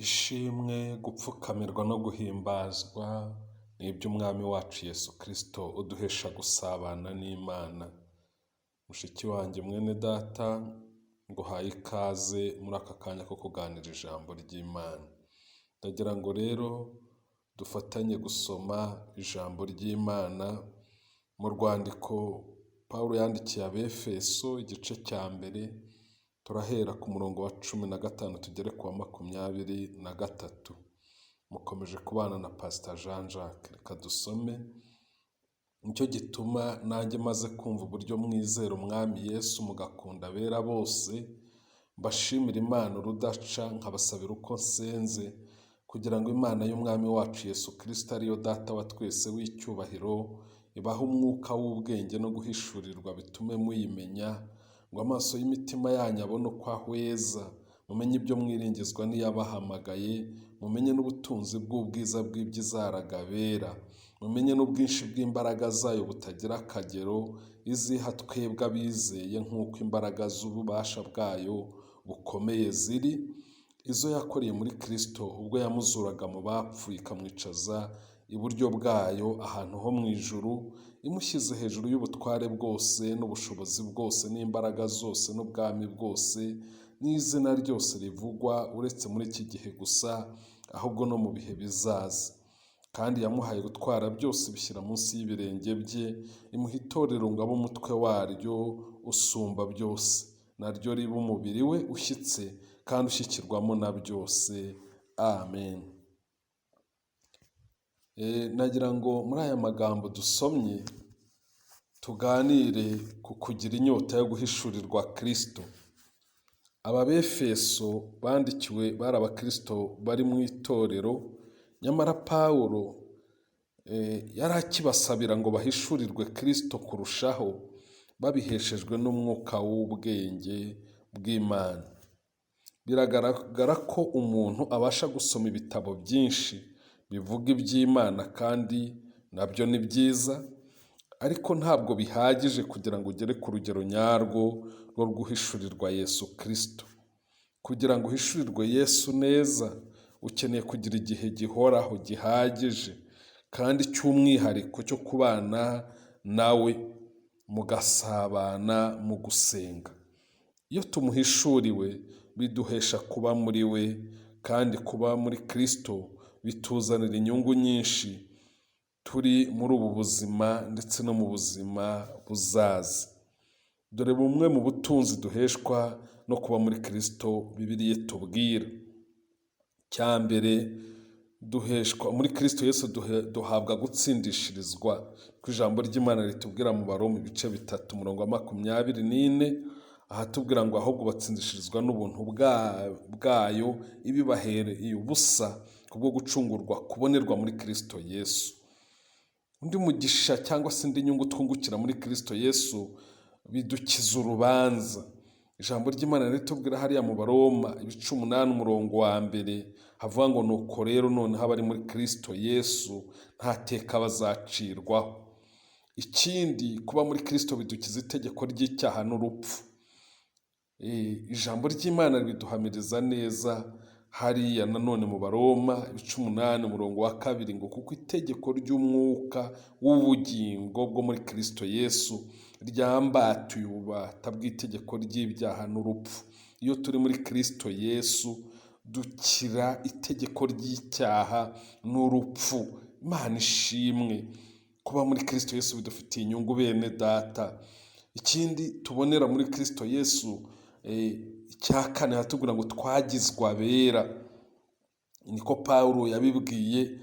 Ishimwe, gupfukamirwa no guhimbazwa ni iby'Umwami wacu Yesu Kristo uduhesha gusabana n'Imana. Mushiki wanjye, mwene data, nguhaye ikaze muri aka kanya ko kuganira ijambo ry'Imana. Ndagira ngo rero dufatanye gusoma ijambo ry'Imana mu rwandiko Pawulo yandikiye Abefeso, igice cya mbere, turahera ku murongo wa 15 tugere ku wa 23. Mukomeje kubana na Pastor Jean Jacques. Reka dusome. Nicyo gituma nanjye maze kumva uburyo mwizera Umwami Yesu mugakunda abera bose, mbashimira Imana urudaca, nkabasabira uko nsenze, kugira ngo Imana y'Umwami wacu Yesu Kristo, ariyo Data wa twese w'icyubahiro, ibahe umwuka w'ubwenge no guhishurirwa bitume muyimenya, ngo amaso y'imitima yanyu abone uko ahweza, mumenye ibyo mwiringizwa n'iyabahamagaye, mumenye n'ubutunzi bw'ubwiza bw'ibyo izaraga abera, mumenye n'ubwinshi bw'imbaraga zayo butagira akagero, iziha twebwe abizeye nk'uko imbaraga z'ububasha bwayo bukomeye ziri, izo yakoreye muri Kristo ubwo yamuzuraga mu bapfuye ikamwicaza iburyo bwayo ahantu ho mu ijuru, imushyize hejuru y'ubutware bwose n'ubushobozi bwose n'imbaraga zose n'ubwami bwose n'izina ryose rivugwa, uretse muri iki gihe gusa, ahubwo no mu bihe bizaza. Kandi yamuhaye gutwara byose ibishyira munsi y'ibirenge bye, imuha itorero ngo abe umutwe waryo usumba byose, naryo ribe umubiri we ushyitse kandi ushyikirwamo na byose. Amen. Nagira ngo muri aya magambo dusomye tuganire ku kugira inyota yo guhishurirwa Kristo. Aba Befeso bandikiwe bari abakristo bari mu itorero, nyamara Pawulo yari akibasabira ngo bahishurirwe Kristo kurushaho, babiheshejwe n'umwuka w'ubwenge bw'Imana. Biragaragara ko umuntu abasha gusoma ibitabo byinshi bivuga iby'Imana, kandi nabyo ni byiza, ariko ntabwo bihagije kugira ngo ugere ku rugero nyarwo rwo guhishurirwa Yesu Kristo. Kugira ngo uhishurirwe Yesu neza, ukeneye kugira igihe gihoraho gihagije kandi cy'umwihariko cyo kubana nawe, mugasabana mu gusenga. Iyo tumuhishuriwe biduhesha kuba muri we, kandi kuba muri Kristo bituzanira inyungu nyinshi turi muri ubu buzima ndetse no mu buzima buzaza. Dore bumwe mu butunzi duheshwa no kuba muri Kristo Bibiliya itubwira. Cya mbere duheshwa muri Kristo Yesu, duhabwa gutsindishirizwa, ku ijambo ry'Imana ritubwira mu Baroma ibice 3 umurongo wa 24, ahatubwira ngo ahubwo batsindishirizwa n'ubuntu bwayo ibibahereye ubusa kubwo gucungurwa kubonerwa muri Kristo Yesu. Undi mugisha cyangwa se indi nyungu twungukira muri Kristo Yesu, bidukiza urubanza. Ijambo ry'Imana ritubwira hariya mu Baroma ibice 8 umurongo wa mbere, havuga ngo nuko rero noneho abari muri Kristo Yesu nta teka bazacirwaho. Ikindi, kuba muri Kristo bidukiza itegeko ry'icyaha n'urupfu. Ijambo ry'Imana ribiduhamiriza neza hariya nanone mu Baroma ibice 8 umurongo wa 2, ngo kuko itegeko ry'umwuka w'ubugingo bwo muri Kristo Yesu ryambatuye ububata bw'itegeko ry'ibyaha n'urupfu. Iyo turi muri Kristo Yesu dukira itegeko ry'icyaha n'urupfu. Imana ishimwe. Kuba muri Kristo Yesu bidufitiye inyungu, bene data. Ikindi tubonera muri Kristo Yesu, icya kane, haratubwira ngo twagizwe abera. Niko Pawulo yabibwiye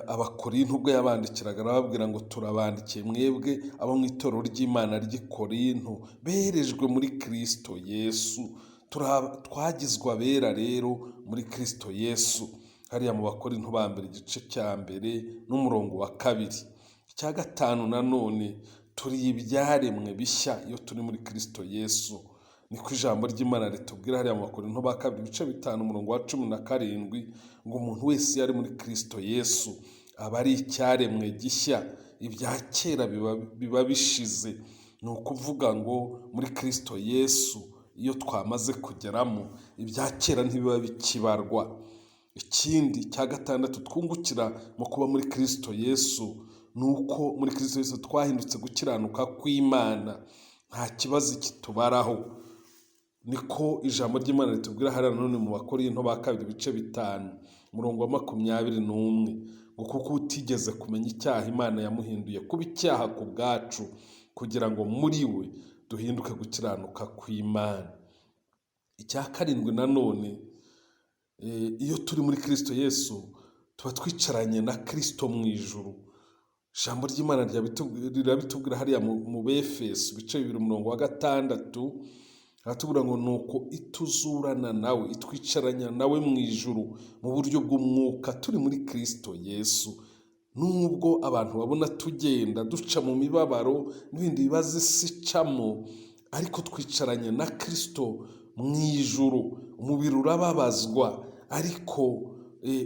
Abakorinto ubwo yabandikiraga, arababwira ngo turabandikiye mwebwe abo mu itorero ry'Imana ry'i Korinto berejwe muri Kristo Yesu. Twagizwe abera rero muri Kristo Yesu, hariya mu Bakorinto ba mbere igice cya mbere n'umurongo wa 2. Icya gatanu nanone, turi ibyaremwe bishya iyo turi muri Kristo Yesu. Niko ijambo ry'Imana ritubwira hariya mu Bakorinto ba kabiri ibice 5 umurongo wa 17, ngo umuntu wese iyo ari muri Kristo Yesu aba ari icyaremwe gishya, ibya kera biba bishize. Ni ukuvuga ngo muri Kristo Yesu iyo twamaze kugeramo, ibya kera ntibiba bikibarwa. Ikindi cya gatandatu twungukira mu kuba muri Kristo Yesu ni uko muri Kristo Yesu twahindutse gukiranuka kw'Imana, nta kibazo kitubaraho. Niko ijambo ry'Imana ritubwira hariya nanone mu Bakorinto ba kabiri ibice 5 umurongo wa 21, ngo kuko utigeze kumenya icyaha Imana yamuhinduye kuba icyaha ku bwacu, kugira ngo muri we duhinduke gukiranuka kw'Imana. Icya karindwi nanone, iyo turi muri Kristo Yesu tuba twicaranye na Kristo mu ijuru. Ijambo ry'Imana rirabitubwira hariya mu Befeso ibice 2 umurongo wa 6, aratubwira ngo nuko ituzurana nawe, itwicaranya nawe mu ijuru mu buryo bw'umwuka turi muri Kristo Yesu. Nubwo abantu babona tugenda duca mu mibabaro n'ibindi bibazo isi icamo, ariko twicaranye na Kristo mu ijuru. Umubiri urababazwa, ariko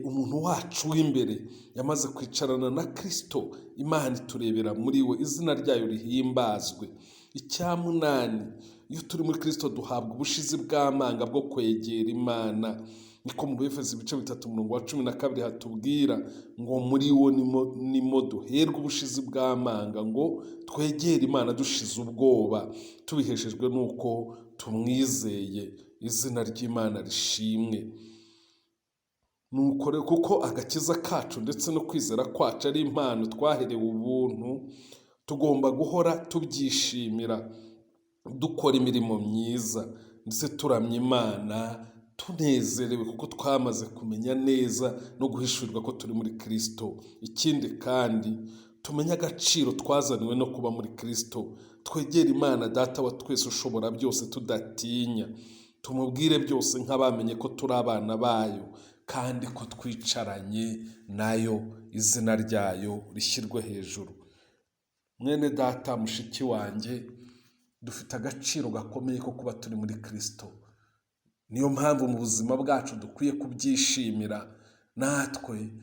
umuntu wacu w'imbere yamaze kwicarana na Kristo, Imana iturebera muri we, izina ryayo rihimbazwe. Icya munani, iyo turi muri Kristo duhabwa ubushizi bw'amanga bwo kwegera Imana. Niko mu Befeso ibice 3 umurongo wa 12 hatubwira ngo muri wo nimo duherwa ubushizi bw'amanga, ngo twegere Imana dushize ubwoba, tubiheshejwe n'uko tumwizeye. Izina ry'Imana rishimwe. Nuko rero kuko agakiza kacu ndetse no kwizera kwacu ari impano twaherewe ubuntu, tugomba guhora tubyishimira, dukora imirimo myiza ndetse turamya Imana tunezerewe, kuko twamaze kumenya neza no guhishurirwa ko turi muri Kristo. Ikindi kandi tumenye agaciro twazaniwe no kuba muri Kristo, twegere Imana Data wa twese ushobora byose tudatinya, tumubwire byose nk'abamenye ko turi abana bayo kandi ko twicaranye nayo, izina ryayo rishyirwe hejuru. Mwene data, mushiki wanjye, dufite agaciro gakomeye ko kuba turi muri Kristo. Niyo mpamvu mu buzima bwacu dukwiye kubyishimira, natwe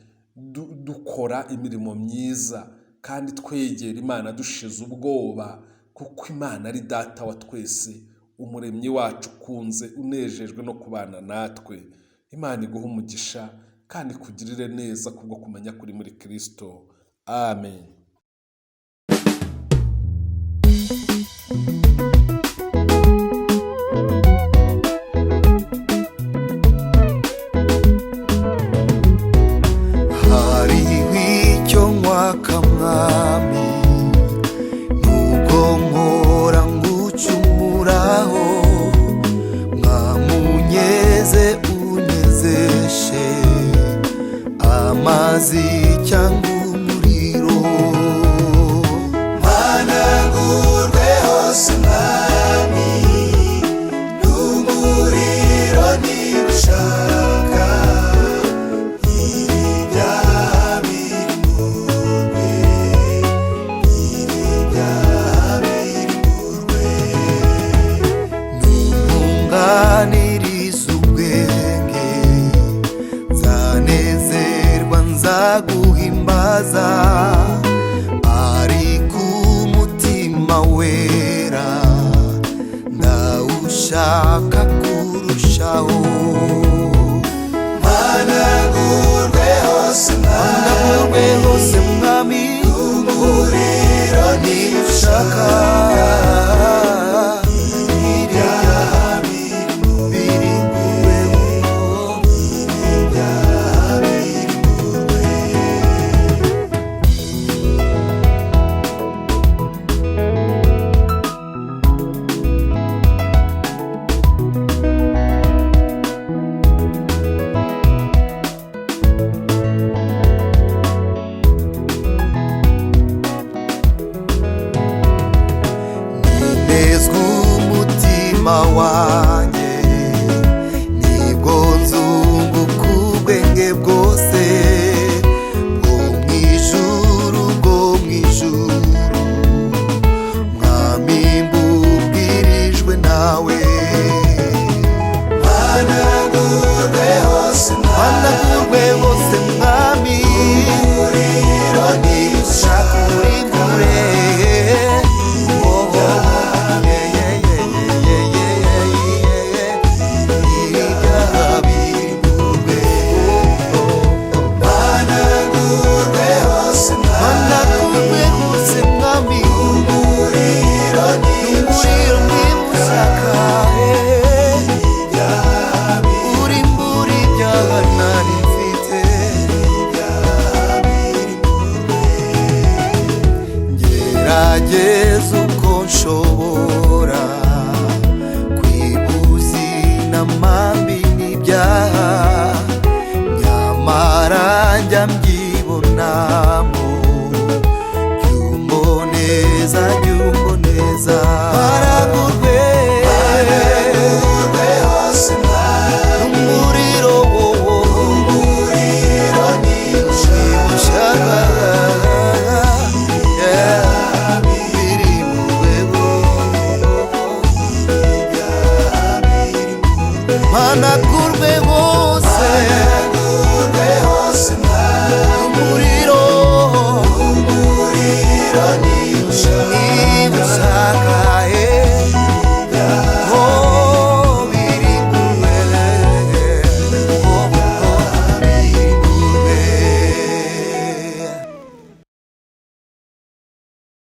dukora imirimo myiza kandi twegera Imana dushize ubwoba, kuko Imana ari Data wa twese, umuremyi wacu ukunze, unejejwe no kubana natwe. Imana iguhe umugisha kandi ikugirire neza kubwo kumenya kuri muri Kristo. Amen. Hariho icyo nkwaka mwami, nubwo mpora ngucumuraho, mwamunyeze unyezeshe amazi cyangwa umuriro. Mpanagurwe hose mwami, n'umuriro niba ushaka, Ntunganiriza ubwenge, nzanezerwa nzaguhimbaza, ariko umutima wera ndawushaka kurushaho. Mpanagurwe hose mwami, umuriro niba ushaka.